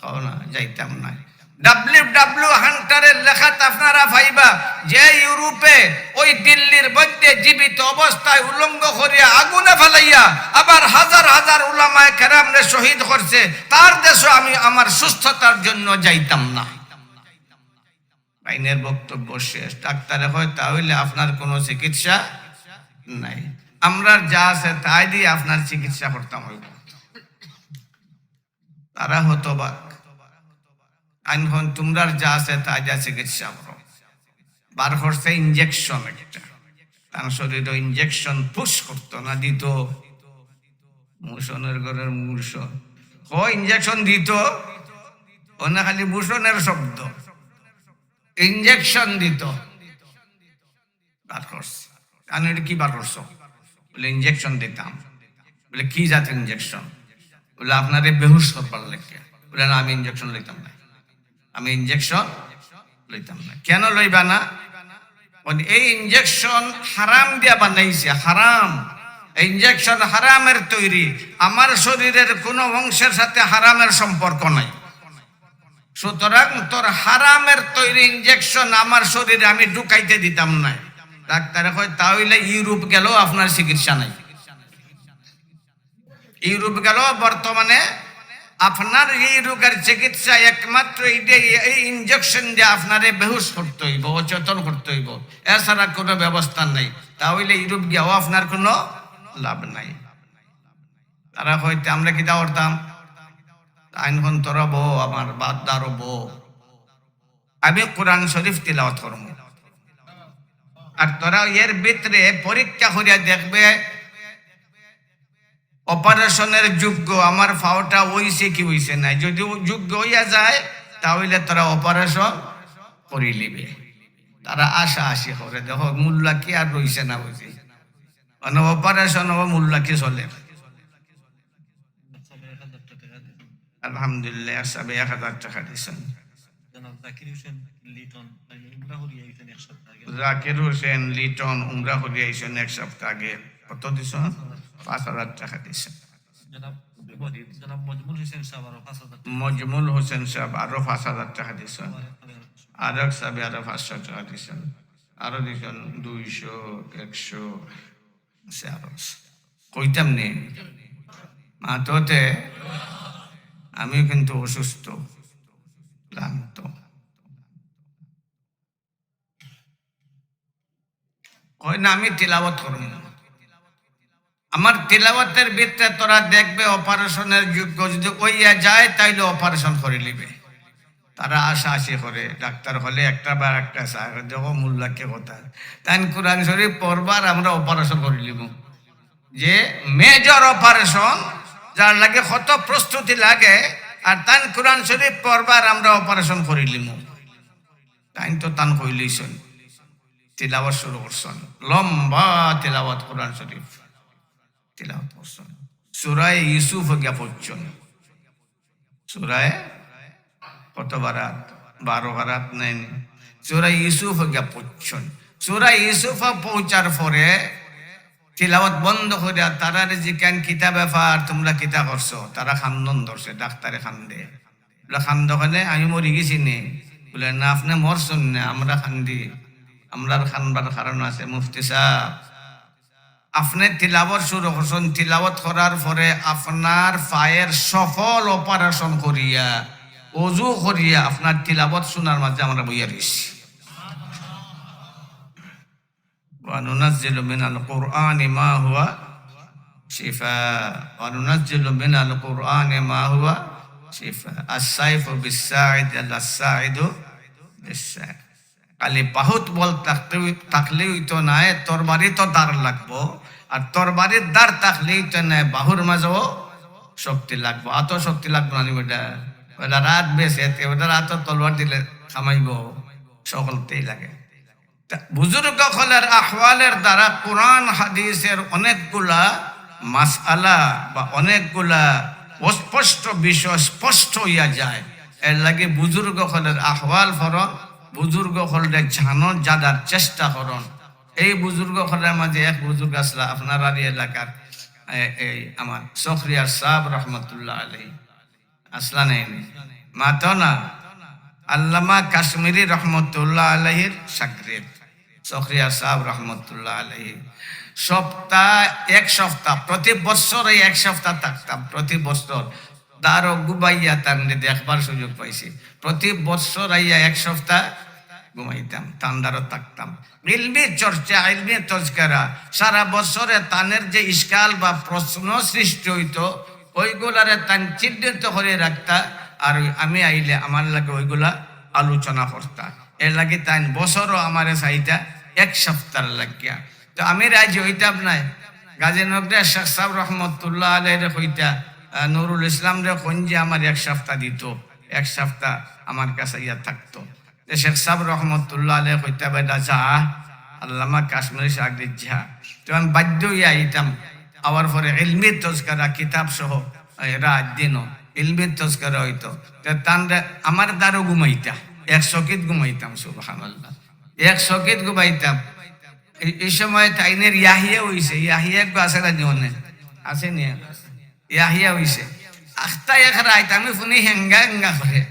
ও না, যাইতাম না। ডাব্লিউ ডাব্লিউ হান্টারের লেখাত আপনারা পাইবা যে ইউরোপে ওই দিল্লির মধ্যে জীবিত অবস্থায় উলঙ্গ করিয়া আগুনে ফালাইয়া আবার হাজার হাজার উলামায়ে কেরামরে শহীদ করছে, তার দেশও আমি আমার সুস্থতার জন্য যাইতাম না। তাইনের বক্তব্য শেষ। ডাক্তারে কয়, "তাহলে আপনার কোনো চিকিৎসা নাই, আমরার যা আছে তাই দিয়া আপনার চিকিৎসা করতাম অইব।" তারা হতবাক। তাইন কইন, "তুমরার যা আছে তাই দিয়া চিকিৎসা করো।" বার করছে ইঞ্জেকশন একটা, তান শরীরো ইঞ্জেকশন পুশ করতো না, দিত। মোশনের ঘরের মোশন। ও ইঞ্জেকশন দিত, ও না খালি মোশনের শব্দ। ইঞ্জেকশন দিত। বার করছে। "আমি এটা কি বার করছো?" বলে, "ইঞ্জেকশন দিতাম।" বলে, "কি জাতের ইঞ্জেকশন?" বলে, "আপনারে বেহুশ করবার লেগে।" বলে, "না, আমি ইঞ্জেকশন লইতাম না, আমি ইঞ্জেকশন লইতাম না।" "কেন লইবা না?" এই ইঞ্জেকশন হারাম দিয়া বানাইছে, হারাম। এই ইঞ্জেকশন হারামের তৈরি। আমার শরীরের কোনো অংশের সাথে হারামের সম্পর্ক নাই। সুতরাং তোর হারামের তৈরি ইঞ্জেকশন আমার শরীরে আমি ঢুকাইতে দিতাম না। ডাক্তারে কয়, "তা অইলে ইউরোপ গেলেও আপনার চিকিৎসা নাই।" ইউরোপ গেলেও বর্তমানে আপনার এই রোগের চিকিৎসা একমাত্র এই যে এই ইঞ্জেকশন দিয়ে আপনারে বেহুশ করতে হইব, অচেতন করতে হইব, এছাড়া কোনো ব্যবস্থা নেই। তা অইলে ইউরোপ গিয়াও আপনার কোনো লাভ নাই। তারা কইতে আমরা কিতা করতাম? আইন কোন তোরা বউ, আমার বাদ দারো বউ, আমি কোরআন শরীফ তিলাওয়াত করমু। আর তোরা এর ভিতরে পরীক্ষা করিয়া দেখবে অপারেশনের যোগ্য আমার পাওটা অইছে কি অইছে নাই। যদি ও যোগ্য অইয়া যায়, তা অইলে তোরা অপারেশন করি লিবে। তারা আশা আশি করে, দেখো, মোল্লা কি আর রইছে না বুঝি, মানে অপারেশন ও মোল্লা কি চলে। আলহামদুলিল্লাহ, এক সাবে এক হাজার টাকা দিছেন। জনাব জাকির হোসেন লিটন, উমরা করি আইছেন এক সপ্তাহ আগে। জাকির হোসেন লিটন উমরা করি আইছেন এক সপ্তাহ আগে। কত দিছেন? পাঁচ হাজার টাকা দিছেন। জনাব, জনাব মজমুল হোসেন সাহেব আরো পাঁচ হাজার টাকা। মজমুল হোসেন সাহেব আরো পাঁচ হাজার টাকা দিছেন। আরো এক সাবে আরো পাঁচশো টাকা দিছেন। আরো দিছেন দুইশো, একশো, আছে আরো আছে। কইতাম নি? মাততে আমিও কিন্তু অসুস্থ, ক্লান্ত। কয় না, আমি তিলাওয়াত করমু। আমার তিলাওয়াতের ভিতরে তোরা দেখবে অপারেশনের যোগ্য যদি অইয়া যায়, তাইলে অপারেশন করি লিবে। তারা আশা আশি করে, ডাক্তার হলে একটা বার একটা চায়, দেখো মোল্লা কি কথা, তাইন কোরআন শরীফ পড়বার আমরা অপারেশন করি লিমু। যে মেজর অপারেশন, যার লাগে কত প্রস্তুতি লাগে, আর তাইন কোরআন শরীফ পড়বার আমরা অপারেশন করি লিমু। তাইন তো তান কইলিছন, তিলাওয়াত শুরু করছন, লম্বা তিলাওয়াত কোরআন শরীফ তিলাওয়াত করছন। সূরা ইউসুফ গিয়া পড়ছন। সূরা কত বারাত? বারো বারাত নাইনি? সূরা ইউসুফ গিয়া পড়ছন। সূরা ইউসুফ পৌঁছার পরে তিলাওয়াত বন্ধ করিয়া তারারে জিকান, "কিতা ব্যাপার, তোমরা কিতা করছো?" তারা কান্দন ধরছে, ডাক্তারে কান্দে। বলে, "কান্দো কেনে? আমি মরি গেছি নি?" বলে, "না, আপনে মরছন না, আমরা কান্দি। আমরার কানবার কারণ আছে, মুফতি সাহেব।" আপনে তিলাওয়াত শুরু করছন, তিলাওয়াত করার পরে আপনার পায়ের সফল অপারেশন করিয়া, অজু করিয়া আপনার তিলাওয়াত শোনার মাঝে আমরা বইয়া রইছি। ওয়া নুনাজ্জিলু মিনাল কুরআনি মা হুয়া শিফা, ওয়া নুনাজ্জিলু মিনাল কুরআনি মা হুয়া শিফা, আস-সাইফু বিস-সাইদ, আস-সাইদু বিস-সাইদ। খালি বাহুত বল থাকতে, থাকলে অইতো নায়, তরবারি তো ধার লাগবো। আর তরবারির ধার থাকলে অইতো নায়, বাহুর মাঝেও শক্তি লাগবো। অত শক্তি লাগবো না নি বেটা? বেটা রাত বেছে, তে বেটা রাত তলোয়ার দিলে কামাইবো, সকলতেই লাগে। তা বুজুর্গ অকলের আহওয়ালের দ্বারা কোরআন হাদিসের অনেকগুলা মাসআলা বা অনেকগুলা অস্পষ্ট বিষয় স্পষ্ট অইয়া যায়। এর লাগি বুজুর্গ অকলের আহওয়াল পড়ন, বুজুর্গ অকলরে জানন, জানার চেষ্টা করন। এই বুজুর্গ অকলের মাঝে এক বুজুর্গ আছলা আপনারার এই এলাকার, এ-, এই আমার শখরিয়ার সাহেব রহমতুল্লাহ আলাইহি। আছলা নাইনি? মাতো না। আল্লামা কাশ্মীরি রহমতুল্লাহ আলাইহির শাগরিদ শখরিয়া সাহেব রহমতুল্লাহ আলাইহি। সপ্তাহ, এক সপ্তাহ, প্রতি বছর এই এক সপ্তাহ থাকতাম, প্রতি বছর। দারো ঘুমাইয়া তানরে দেখবার সুযোগ পাইছি। প্রতি বছর আইয়া এক সপ্তাহ ঘুমাইতাম, তান দারো থাকতাম। ইলমি চর্চা, ইলমি তজকেরা, সারা বছরে তানের যে ইশকাল বা প্রশ্ন সৃষ্টি অইতো, ওইগুলারে তান চিহ্নিত করি রাখতা, আর ওই আমি আইলে আমার লগে ওইগুলা আলোচনা করতা। এর লাগি তাইন বছরও আমারে চাইতা এক সপ্তাহর লাগিয়া। তো আমি রাজি অইতাম নায়। গাজীনগরে শেখ সাহেব রহমতুল্লাহ আলাইহিরে কইতা, আহ, নুরুল ইসলামরে কইন যে আমার এক সপ্তাহ দিতো, এক সপ্তাহ আমার কাছে আইয়া থাকতো। যে শেখ সাহেব রহমতুল্লাহ আলাইহি কইতা, "বেটা যা, আল্লামা কাশ্মীরি শাগরিদ যা।" তো আমি বাধ্য অইয়া আইতাম। আওয়ার পরে ইলমি তজকেরা কিতাব সহ, এ, রাত দিনও ইলমি তজকেরা অইতো। তো তানরে আমার দারো ঘুমাইতা, এক চকিত ঘুমাইতাম, সুবহানাল্লাহ। এক চকিত ঘুমাইতাম। এই, এই সময় তাইনের ইয়াহিয়া অইছে, ইয়াহিয়া একগু আছে না জীবনে? আছে নি? ইয়াহিয়া অইছে। আখতা এক রাইত আমি হুনি হেঙ্গা হেঙ্গা করে।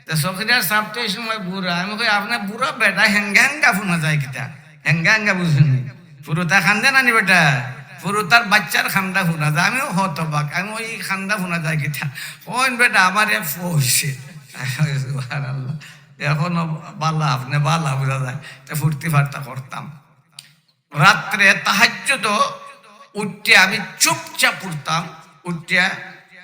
তো চকিদার সাব তো এই সময় বুড়া, আমি কই, "আপনে বুড়া বেটা, হেঙ্গা হেঙ্গা হুনা যায় কিতা? হেঙ্গা হেঙ্গা বুঝইন নি? ফুরুতা কান্দে না নি বেটা? ফুরুতার বাইচ্চার কান্দা হুনা যায়।" আমিও হতবাক, আমি কই, "ই কান্দা হুনা যায় কিতা?" কইন, "বেটা, আমার এক ফো অইছে।" সুবহানাল্লাহ। এখনো বালা, আপনে বালা বুঝা যায়। তে ফুর্তি ফার্তা করতাম। রাত্রে তাহাজ্জুদো উঠিয়া আমি চুপচাপ উঠতাম। উঠিয়া,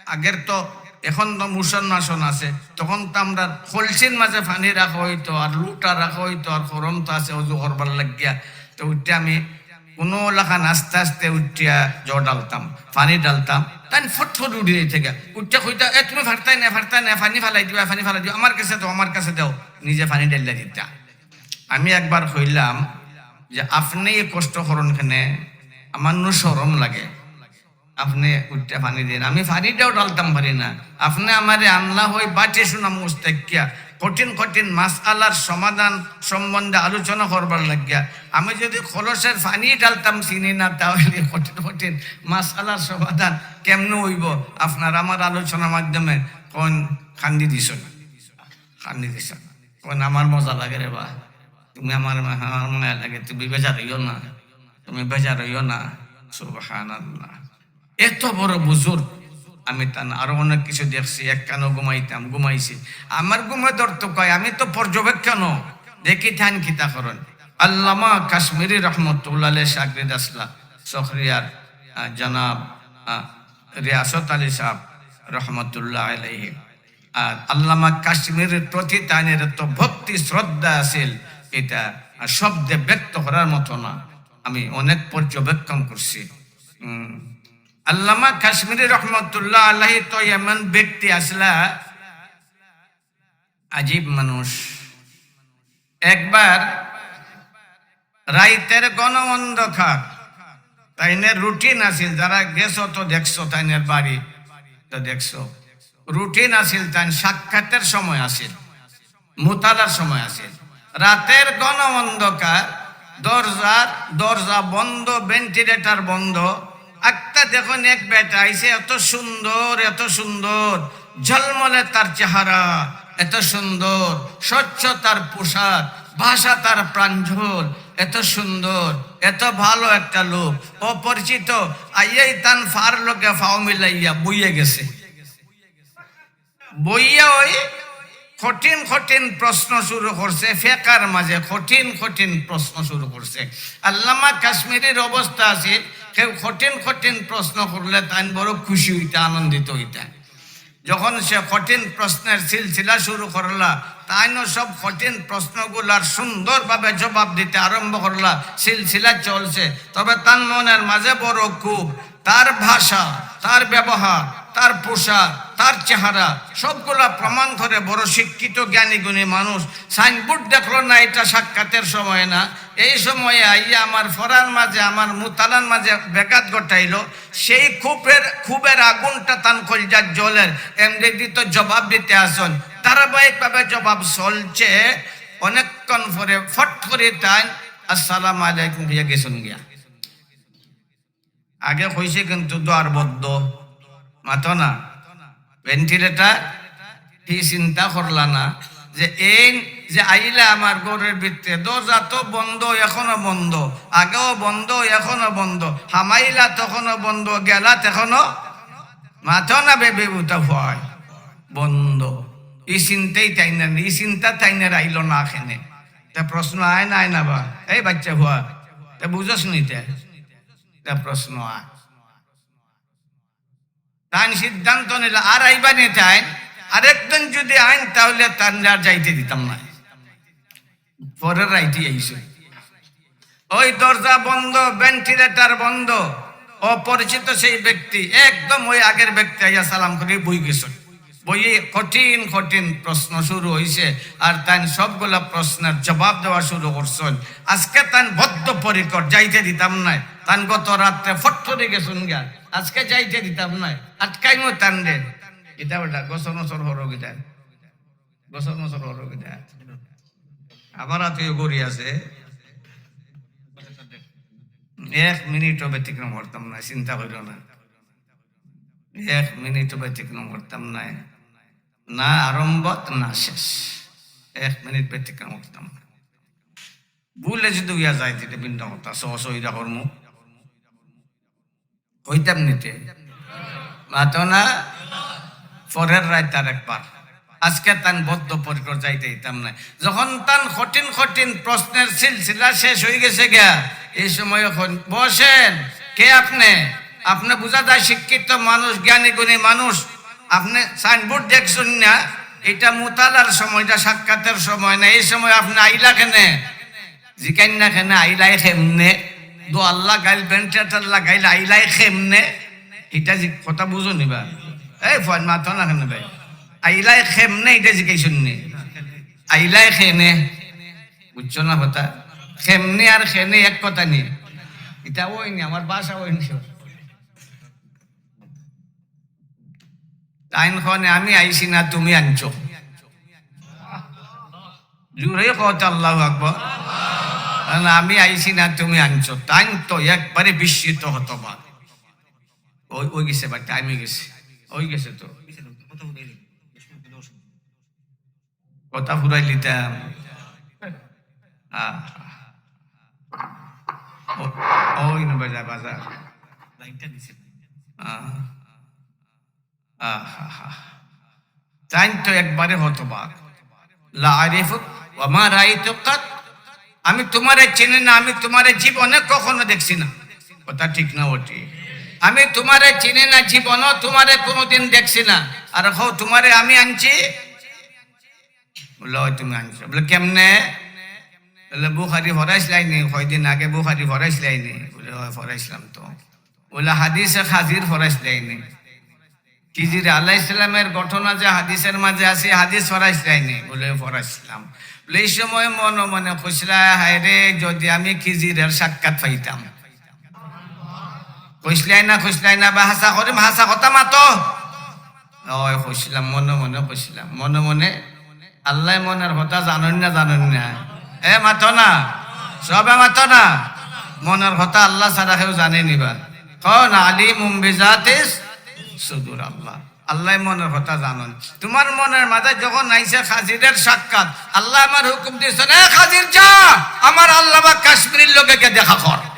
আগের তো, এখন তো মোশন মাশন আছে, তখন তো আমরার কলসির মাঝে পানি রাখা অইতো, আর লুটা রাখা অইতো, আর খরম তো আছে অজু করবার লাগিয়া। তো উঠিয়া আমি কুনু লাখান আস্তে আস্তে উঠিয়া জল ঢালতাম, পানি ঢালতাম, তাইন ফট ফট উঠি যাইতা গিয়া। উঠিয়া কইতা, "এ, তুমি ফারতায় না, ফারতায় না, পানি ফালাই দিবায়, পানি ফালাই দিবায়, আমার কাছে দেও, আমার কাছে দেও।" নিজে পানি ঢালিয়া দিতা। আমি একবার কইলাম যে, "আপনে ই কষ্ট করইন কেনে? আমার নু শরম লাগে, আপনে উঠিয়া পানি দেইন, আমি পানিটাও ঢালতাম পারি না। আপনে আমারে আনলা অউ বাটি সোনা মুস্তাকিয়া, কঠিন কঠিন মাসআলার সমাধান সম্বন্ধে আলোচনা করবার লাগিয়া। আমি যদি কলসের পানি ঢালতাম চিনি না, তাহলে কঠিন কঠিন মাসআলার সমাধান কেমনে অইবো?" আপনারা আমার আলোচনার মাধ্যমে কইন, কান্দি দিছো না, কান্দি দিছো না। কইন, "আমার মজা লাগে রে বা, তুমি আমার, আমার মায়া লাগে, তুমি বেজার অইও না, তুমি বেজার অইও না।" সুবহানাল্লাহ। এত বড় বুজুর্গ, আমি তান আরো অনেক কিছু দেখছি, একখানো ঘুমাইতাম, ঘুমাইছি। আমার ঘুমে ধরতো কয়, আমি তো পর্যবেক্ষণ দেখি তাইন কিতা করইন। আল্লামা কাশ্মীরি রহমতুল্লাহ আলাইহির শাগরিদ আছলা, চকরিয়ার, আহ, জনাব, আহ, রিয়াসত আলী সাহেব রহমতুল্লাহ আলাইহি। আর আল্লামা কাশ্মীরির প্রতি তাইনের এত ভক্তি শ্রদ্ধা আছিল, এটা শব্দে ব্যক্ত করার মতো না। আমি অনেক পর্যবেক্ষণ করছি। হুম। আল্লামা কাশ্মীরি রহমতুল্লাহ আলাইহি তো এমন ব্যক্তি আছলা, আজীব মানুষ। একবার রাইতের ঘন অন্ধকার, তাইনের রুটিন আছিল, যারা গেছো তো দেখছো, তাইনের বাড়ি তো দেখছো, রুটিন আছিল, তাইন সাক্ষাতের সময় আছিল, মুতালার সময় আছিল। রাতের ঘন অন্ধকার, দরজার, দরজা বন্ধ, ভেন্টিলেটর বন্ধ। আখতা দেখইন এক বেটা আইছে, এত সুন্দর, এত সুন্দর, ঝলমলে তার চেহারা, এত সুন্দর, স্বচ্ছ তার পোশাক, ভাষা তার প্রাঞ্জল, এত সুন্দর, এত ভালো একটা লোক, অপরিচিত। আইয়াই তান ফার লগে ফাও মিলাইয়া বইয়া গেছে। বইয়া ওই কঠিন কঠিন প্রশ্ন শুরু করছে, ফেকার মাঝে কঠিন কঠিন প্রশ্ন শুরু করছে। আল্লামা কাশ্মীরির অবস্থা আছে, কেউ কঠিন কঠিন প্রশ্ন করলে তাইন বড় খুশি অইতা, আনন্দিত অইতা। যখন সে কঠিন প্রশ্নের সিলসিলা শুরু করলা, তাইনও সব কঠিন প্রশ্নগুলার সুন্দরভাবে জবাব দিতে আরম্ভ করলা। সিলসিলা চলছে, তবে তান মনের মাঝে বড় ক্ষোভ। তার ভাষা, তার ব্যবহার, তার পোশাক, তার চেহারা, সবগুলা প্রমাণ করে বড় শিক্ষিত, জ্ঞানী, গুণী মানুষ। সাইনবোর্ড দেখলো না, এটা সাক্ষাতের সময় না। এই সময়ে আইয়া আমার ফরার মাঝে, আমার মুতালার মাঝে ব্যাঘাত ঘটাইলো। সেই ক্ষোভের, ক্ষোভের আগুনটা তান কলজাত জ্বলের, এমনি তো জবাব দিতে আসন। ধারাবাহিকভাবে জবাব চলছে। অনেকক্ষণ পরে ফট করে তাইন "আসসালামু আলাইকুম" হইয়া গেছইন গিয়া। আগে কইছে কিন্তু দুয়ার বদ্ধ, মাতো না, ভেন্টিলেটর। হি চিন্তা করলা না যে এইন যে আইলা আমার ঘরের ভিতরে, দরজা তো বন্ধ, এখনো বন্ধ, আগেও বন্ধ, এখনো বন্ধ, হামাইলা তখনও বন্ধ, গেলা তখনও, মাতো না বেবি বুতা হয় বন্ধ। ই চিন্তাই তাইন না, ই চিন্তা তাইন না আইলো না কেনে। তা প্রশ্ন আয় না, আয় না বা? এই বাচ্চা হুয়া, তা বুঝস নি তে? তা প্রশ্ন আয়। তাইন সিদ্ধান্ত নিলা, আর আইবা নি তাইন, আরেকদিন যদি আইন, তাহলে তানরে আর যাইতে দিতাম না। পরের রাইতে আইছে, ওই দরজা বন্ধ, ভেন্টিলেটর বন্ধ, অপরিচিত সেই ব্যক্তি, একদম ওই আগের ব্যক্তি আইয়া সালাম করি বই গেছইন। বইয়ে কঠিন কঠিন প্রশ্ন শুরু হইছে, আর তাইন সবগুলা প্রশ্নের জবাব দেওয়া শুরু করছইন। আজকে তাইন বদ্ধপরিকর, যাইতে দিতাম নায়। তাইন গত রাত্রে ফট করে গেছইন গিয়া, আজকে যাইতে দিতাম নায়, আটকাইমু তানরে। ইটা বেটা গসর মসর হরো গিটা, গসর মসর হরো গিটা। আমার হাতে ঘড়ি আছে, এক মিনিটও ব্যতিক্রম করতাম না, চিন্তা করিও না। এক মিনিটও ব্যতিক্রম করতাম না, না আরম্ভ না শেষ, এক মিনিট ব্যতিক্রম করতাম না। ভুলে যদি অইয়া যায়, তে ভিন্ন কথা, সহ সহিদা কর্ম কইতাম নিতে। মাতো না, পরের রাইত আর একবার। আজকে তান বদ্ধ পরিকর যাইতে দিতাম না। যখন তান কঠিন কঠিন প্রশ্নের সিলসিলা শেষ অই গেছে গিয়া, এই সময় এখন বসেন, কে আপনে? আপনে বুঝা যায় শিক্ষিত মানুষ, জ্ঞানী গুণী মানুষ। আপনে সাইনবোর্ড দেখছইন না, এটা মুতালার সময়, এটা সাক্ষাতের সময় না। এই সময় আপনে আইলা কেনে? জিকাইন না কেনে আইলাই কেমনে? দোয়াল্লা গাইল, ভেন্টিলেটর লাগাইল, আইলাই কেমনে? ইটা জি কথা বুঝো নিবা। এই ফোন মাতো না কেনে ভাই? আইলাই কেমনে ইটা জিকাইছইন নি? আইলাই কেনে? বুঝছো না কথা? কেমনে আর কেনে এক কথা নি। ইটা অইনি, আমার ভাষা অইনি। তাইন কনে, "আমি আইছি না, তুমি আনছো।" জোরে কও তো, আল্লাহু আকবার। না, "আমি আইছি না, তুমি আনছো।" তাইন তো একবারে বিস্মিত হতবাক। ওই, ওই গেছে ভাই, টাইম অই গেছে। ওই গেছে তো। কথা ফুরাই লিতাম। আহ। ও, ওই নু বাজা, বাজা। আহ। আহা। তাইন তো একবারে হতবাক। "লা আরিফুক ওয়া মা রাইতু কাত।" আমি তোমারে চিনি না, আমি তোমারে জীবনে কখনো দেখছি না। কথা ঠিক না ওটি? আমি তোমারে চিনি না, জীবনও তোমারে কোনোদিন দেখছি না। আর কও, "তোমারে আমি আনছি?" বলে, "ওই তুমি আনছো।" বলে, "কেমনে?" বলে, "বুখারি পড়াইছলায় নি, কয়দিন আগে বুখারি পড়াইছলায় নি?" বলে, "ওই পড়াইছলাম তো।" বলে, "হাদিসে খাজির পড়াইছলায় নি?" খিজির আলাইহিস সালামের ঘটনা যে হাদিসের মাঝে আছে, হাদিস পড়াইছলায় নি? বলে, "পড়াইছলাম।" বলে, "এই সময় মনে মনে কইছলায়, 'হায় রে, যদি আমি খিজিরের সাক্ষাৎ পাইতাম।'" কইছলায় না, কইছলায় না, বা হাছা করিম, হাছা কথা মাতো। ওই কইছলাম, মনে মনে কইছলাম, মনে মনে। আল্লায় মনের কথা জানইন না, জানইন না? এ মাতো না, সবে মাতো না। মনের কথা আল্লাহ ছাড়া কেউ জানে নি বা? কও না, "আলিমুম বিজাতিস সুদুর।" আল্লাহ, আল্লায় মনের কথা জানইন। তোমার মনের মাঝে যখন আইছে খাজিরের সাক্ষাৎ, আল্লায় আমার হুকুম দিছইন, "এ খাজির, যা, আমার আল্লামা কাশ্মীরির লগে গিয়া দেখা কর।"